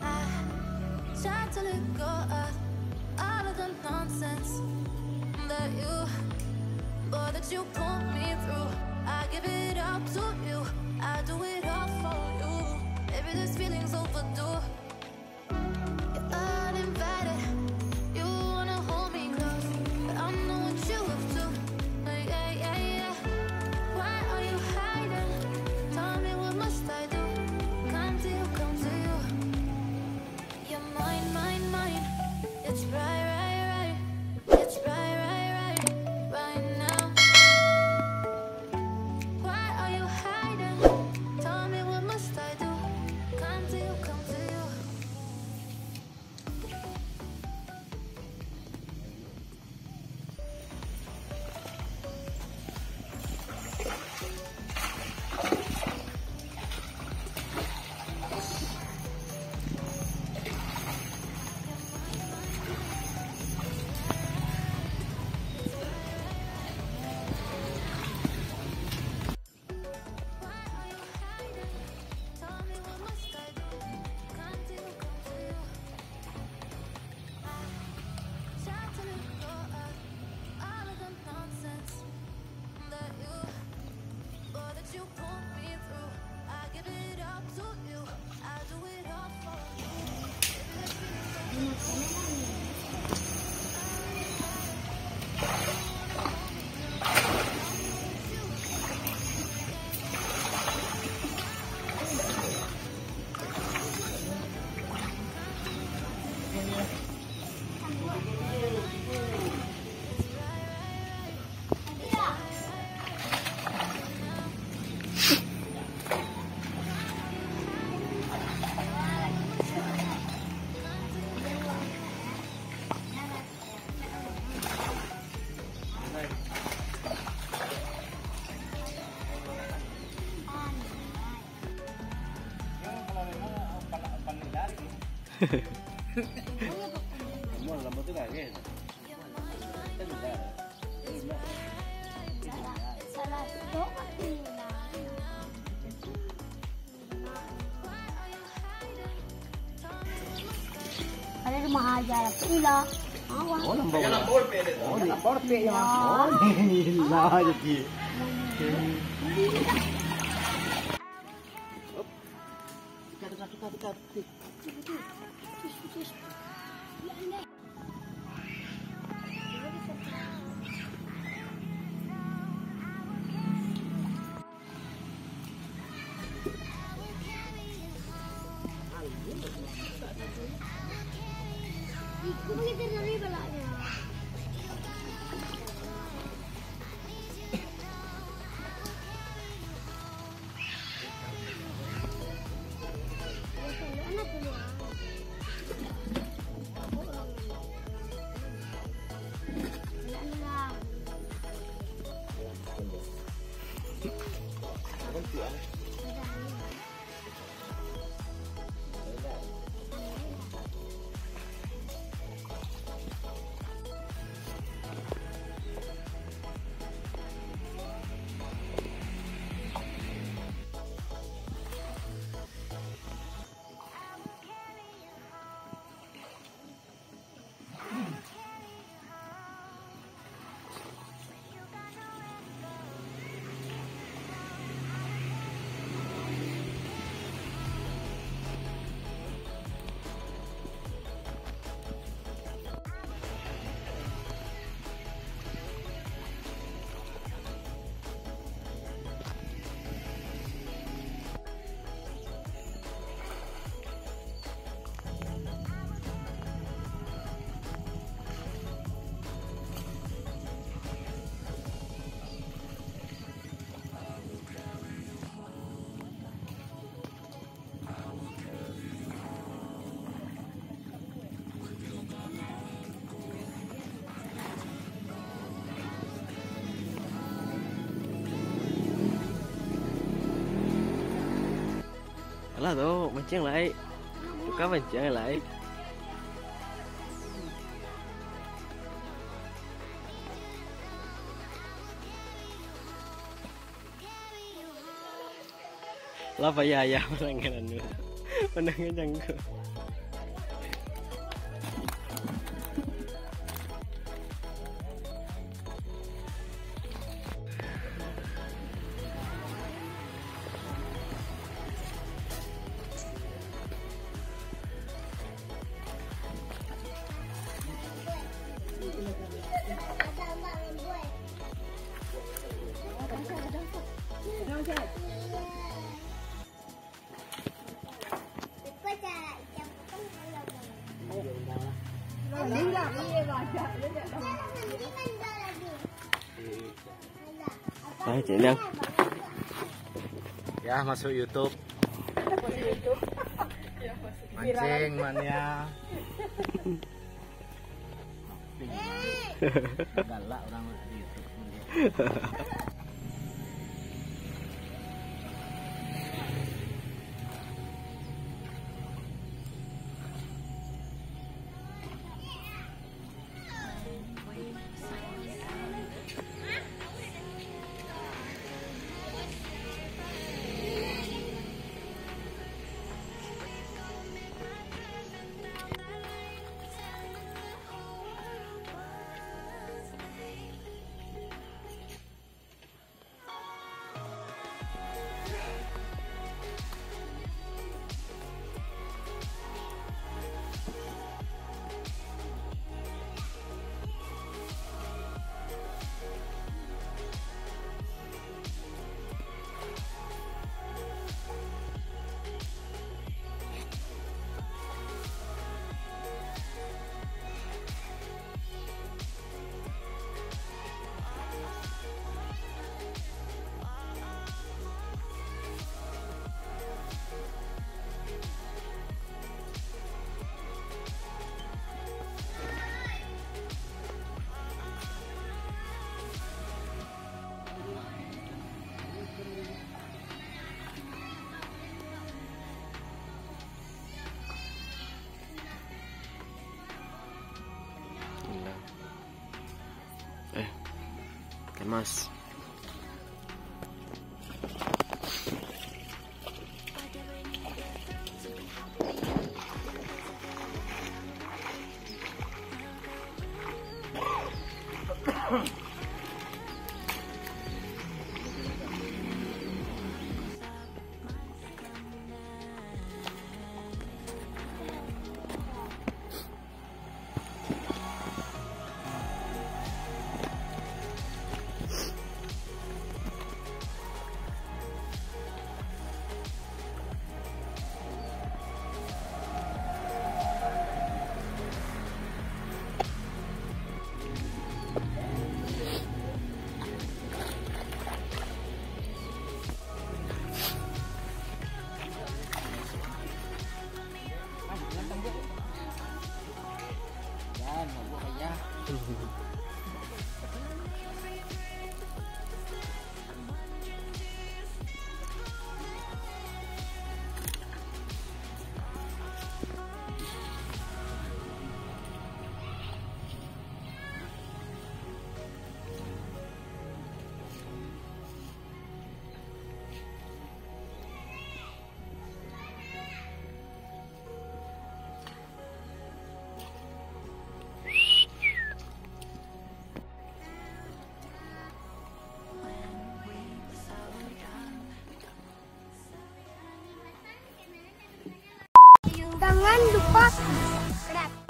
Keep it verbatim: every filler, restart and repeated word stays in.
I try to let go of all of the nonsense that you, boy, that you put me through. I give it all to you. I do it all for you. Maybe this feeling's overdue. You're uninvited. You wanna hold me close, but I know what you up to. Yeah, yeah, yeah. Why are you hiding? Tell me, what must I do? Come to you, come to you. You're mine, mine, mine. It's right, right, right. It's right, right, right, right now. Why are you hiding? Tell me, what must I do? Come to you, come to you. Ada rumah aja lah, tu lah. Awak. Oh, nampak bola. Oh, nampak bola. Oh, ni. Oh, ni lah jadi. Tukar, tukar, tukar, tukar. Lah tu, mancing lai. Tukar mancing lai. Lah payah ayah manangkan anu. Manangkan cangkuk. Hai, Cik Liang. Ya, masuk YouTube. Mancing mania. Galak orang di YouTube. Eh, Kemas. Jangan lupa subscribe.